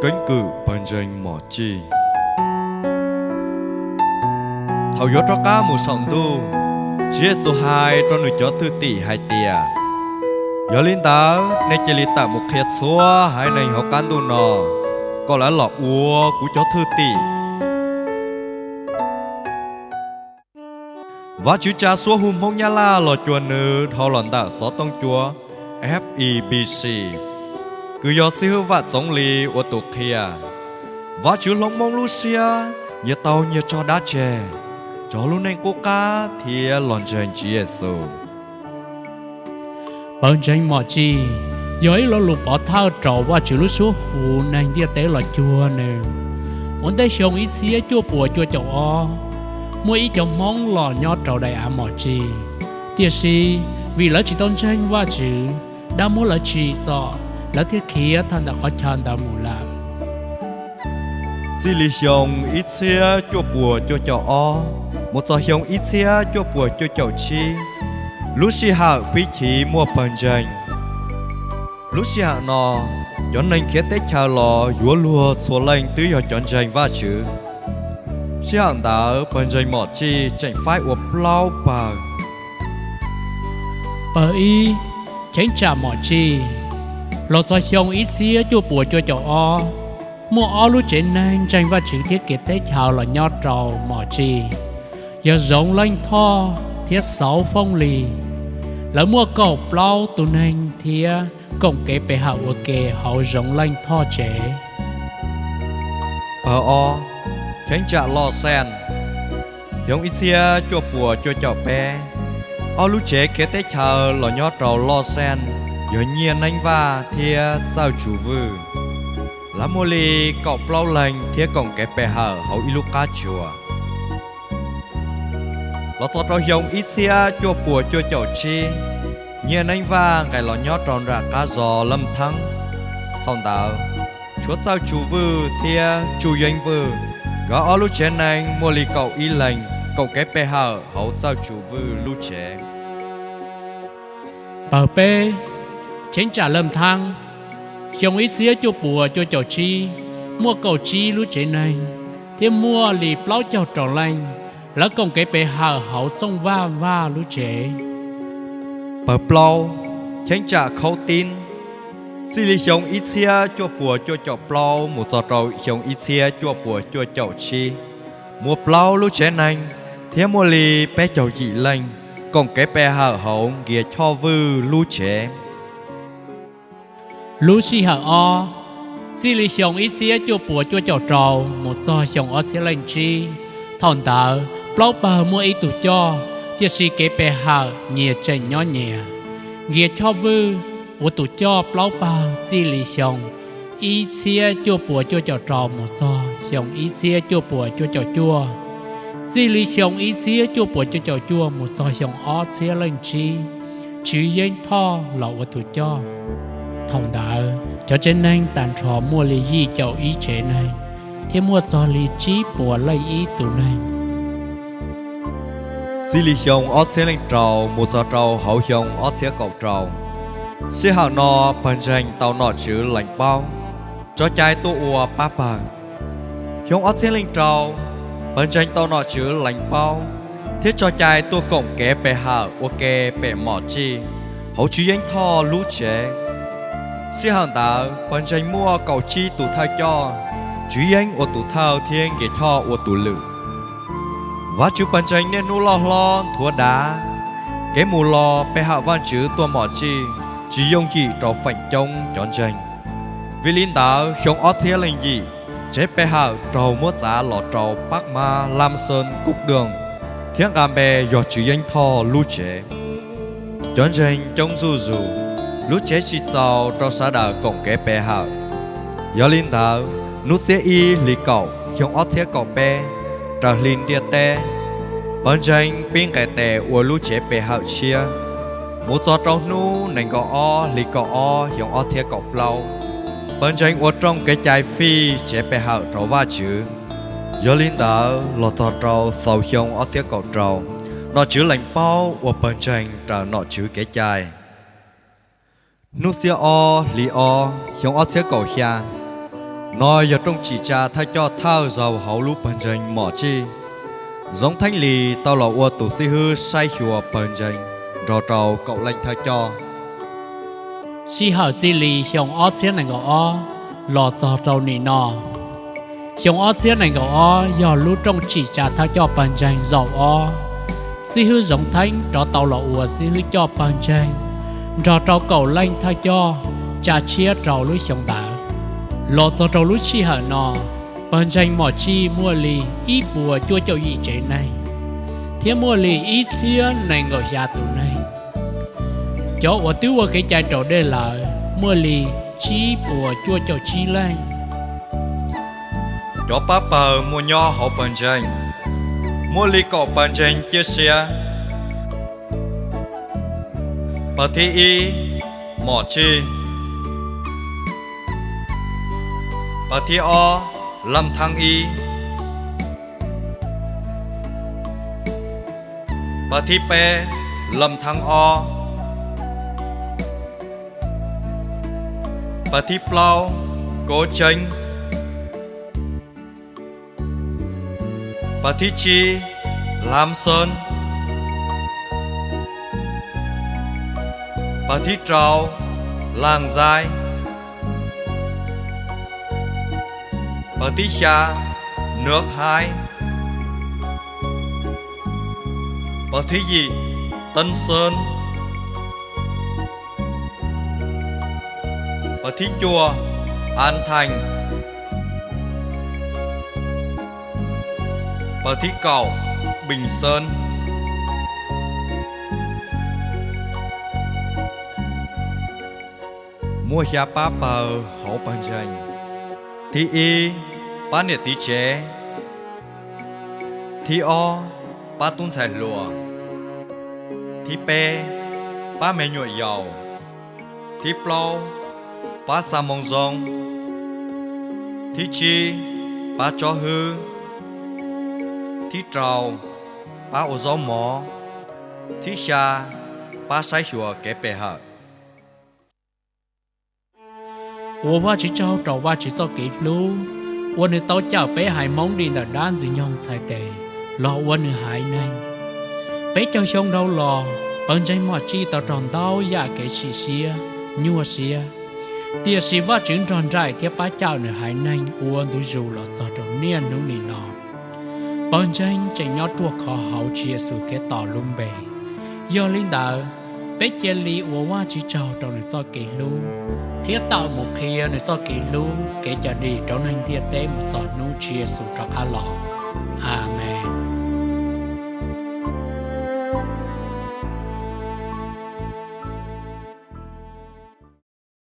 Keeb kwm pawg ntseeg mom txij. Thaum yuav rov qab mus saum ntuj, Tswv Yexus hais rau nws cov thwj tim hais tias, Yog li ntawd nej cia li tawm mus qhia txhua haiv neeg hauv qab ntuj no kom lawv los ua kuv cov thwj tim. Vajtswv tsa suab hu Hmoob Nyab Laj los cuag nws dhau los ntawm xov tooj cua FEBC, kws yog Xib Hwb Vaj Txoov Lis ua tus qhia. Vajtswv hloov Hmoob lub siab nyias tau nyias tso dab tseg, tso lub neej qub qab thiab los ntseeg Tswv Yexus. Pawg ntseeg mom txij yog ib lo lus pov thawj rau Vajtswv lub suab hu neeg ntiaj teb los cuag nws. Ua ntej xyoo ib txhiab cuaj puas cuaj caum ob, muaj ib cov Hmoob los nyob rau daim av mom txij, tiam sis vim lawv tsis tau ntseeg Vajtswv, dab muab lawv tsim txom, lawv thiaj khiav tawm ntawm qhov chaw ntawd mus lawm. Txij li xyoo ib txhiab cuaj puas cuaj caum ob mus txog xyoo ib txhiab cuaj puas cuaj caum tsib, lub sij hawm pib chiv muaj pawg ntseeg. Lub sij hawm no, cov neeg khiav teb chaws los yuav luag txhua leej twb yog cov ntseeg Vajtswv. Sij hawm ntawd pawg ntseeg mom txij tseem faib ua plaub pawg. Pawg ib, cheeb tsam mom txij. Los txog xyoo ib txhiab cuaj puas cuaj caum ob, muaj ob lub tsev neeg ntseeg Vajtswv thiab khiav teb chaws los nyob rau mom txij, yog Zoov Leej Thoj thiab Xauv Fooj Lis. Lawv muaj kaum plaub tus neeg thiab koom kev pe hawm ua ke hauv Zoov Leej Thoj tsev. Pawg ob, cheeb tsam loj xaj. Xyoo ib txhiab cuaj puas cuaj caum peb, ob lub tsev khiav teb chaws los nyob rau loj xaj, yog Nyiaj Neeb Vaj thiab Txawj Tsu Vwj. Lawv muaj li kaum plaub leeg thiab koom kev pe hawm hauv ib lub qab tsuas. Los txog rau xyoo ib txhiab cuaj puas cuaj caum tsib, Nyiaj Neeb Vaj nqes los nyob rau nram qab zos Leej Thaab. Thaum ntawd, tshuav Txawj Tsu Vwj thiab Tsuj Yeeb Vwj, nkawd ob lub tsev neeg muaj li kaum ib leeg koom kev pe hawm hauv Txawj Tsu Vwj lub tsev. Pawg peb, cheeb tsam Leej Thaab. Xyoo ib txhiab cuaj puas cuaj caum tsib, muaj kaum tsib lub tsev neeg thiab muaj li plaub caug rau leej, lawv koom kev pe hawm hauv Txooj Vaj Vaj lub tsev. Pawg plaub, cheeb tsam Khaub Tib. Txij li xyoo ib txhiab cuaj puas cuaj caum plaub mus txog rau xyoo ib txhiab cuaj puas cuaj caum tsib, muaj plaub lub tsev neeg thiab muaj li peb caug yim leej koom kev pe hawm hauv Nkias Choj Vwj lub tsev. Lub sij hawm ob, txij li xyoo ib txhiab cuaj puas cuaj caum rau mus txog xyoo ob txhiab leej tsib. Thaum ntawd plaub pawg muaj ib tug coj, tiam sis kev pe hawm nyias tseem nyob nyias. Nkias Choj Vwj ua tus coj plaub pawg txij li xyoo ib txhiab cuaj puas cuaj caum rau mus txog xyoo ib txhiab cuaj puas cuaj caum cuaj. Txij li xyoo ib txhiab cuaj puas cuaj caum cuaj mus txog xyoo ob txhiab leej tsib, Tswv Yeeb Thoj los ua tus coj. Thaum ntawd cov tsev neeg tag nrho muaj li yim caum ib tsev neeg thiab muaj txog li tsib puas leej ib tus neeg. Txij li xyoo ob txhiab leej rau mus txog rau hauv xyoo ob txhiab kaum rau, sij hawm no pawg ntseeg tau nom tswv Lees Paub tso cai tuaj ua pab pawg. Xyoo ob txhiab leej rau, pawg ntseeg tau nom tswv Lees Paub thiab tso cai tuaj koom kev pe hawm ua ke pem mom txij hauv Tswv Yeeb Thoj lub tsev. Sij hawm ntawd pawg ntseeg muaj kaum tsib tus thawj coj, Tswv Yeeb ua tus thawj thiab Nkias Choj ua tus lwm. Vajtswv pawg ntseeg niaj hnub loj hlob nthuav dav, kev mus los pe hawm Vajtswv tuaj mom txij tsis yooj yim rau feem coob cov ntseeg. Vim li ntawd xyoo ob txhiab leej yim, tsev pe hawm raug muab txav los rau Pab Mab Lam Xoos Kuj Doog thiab nqa npe yog Tswv Yeeb Thoj lub tsev. Cov ntseeg coob zuj zus, lub tsev tsis txaus rau sawv daws koom kev pe hawm. Yog li ntawd, hnub xiab ib hli kaum xyoo ob txhiab kaum peb, raws hli ntiaj teb, pawg ntseeg pib nqes tes ua lub tsev pe hawm tshiab. Mus txog rau hnub nees nkaum ob hli kaum ob xyoo ob txhiab kaum plaub, pawg ntseeg ua rooj kev cai fij tsev pe hawm rau Vajtswv. Yog li ntawd los txog rau xaus xyoo ob txhiab kaum rau, nom tswv Lees Paub ua pawg ntseeg raws nom tswv kev cai. Hnub xiab ob hli ob xyoo ob txhiab kaum xya, No yog rooj tsim tsa thawj coj thawj zaug hauv lub Pawg Ntseeg Mom Tsij. Zoov Theeb Lis tau los ua tus xib hwb saib xyuas Pawg Ntseeg nrog rau Kaum Leej Thawj Coj. Sij hawm txij li xyoo ob txhiab nees nkaum ob los txog rau nim no. Xyoo ob txhiab nees nkaum ob yog lub rooj tsim tsa thawj coj Pawg Ntseeg zaum ob. Xib hwb Zoov Theeb rov tau los ua xib hwb coj Pawg Ntseeg nrog rau Kaum Leej Thawj Coj tsa tshiab rau lub xyoo ntawd. Los txog rau lub sij hawm no, Pawg Ntseeg Mom Tsij muaj li ib puas cuaj caum yim tsev neeg, thiab muaj li ib txhiab nees nkaum xya tus neeg. Cov uas twb ua kev cai raus dej lawm muaj li tsib puas cuaj caum tsib leej. Cov pab pawg muaj nyob hauv Pawg Ntseeg muaj li kaum Pawg Ntseeg ciaj sia. Pawg thib ib, Mom Tsij. Pawg thib ob, Laj Thaab ib. Pawg thib peb, Laj Thaab ob. Pawg thib plaub, Koob Tseeb. Pawg thib tsib, Hlaab Xoob. Pawg thib rau, Laaj Xaib. Pawg thib xya, Nuab Haib. Pawg thib yim, Teeb Xoob. Pawg thib cuaj, Ab Thaaj. Pawg thib kaum, Beej Xoob. Muaj xya pab pawg hauv Pawg Ntseeg. Thib ib, pab niam txiv tsev. Thib ob, pab tub ntxhais hluas. Thib peb, pab me nyuam yaus. Thib plaub, pab xa moo zoo. Thib tsib, pab tsob hwb. Thib rau, pab ua zaub mov. Thib xya, pab saib xyuas kev pe hawm. Ua Vajtswv tsaug rau Vajtswv txoj kev hlub uas nws tau cawm peb haiv Hmoob dim ntawm dab Ntxwg nyoog txhais tes los ua nws haiv neeg. Peb caug xyoo dhau los, Pawg Ntseeg Mom Tsij tau raug ntau yam kev sim siab, nyuaj siab, tiam sis Vajtswv nrog nraim thiab pab cawm nws haiv neeg ua ntu zus los txog rau niaj hnub nim no. Pawg Ntseeg tseem nyob ruaj khov hauv Tswv Yexus Khetos lub npe. Yog li ntawd, peb cia li ua Vajtswv tsaug rau nws txoj kev hlub thiab tawm mus qhia nws txoj kev hlub kev cawm dim rau neeg ntiaj teb mus txog hnub Tswv Yexus rov qab los. Amees.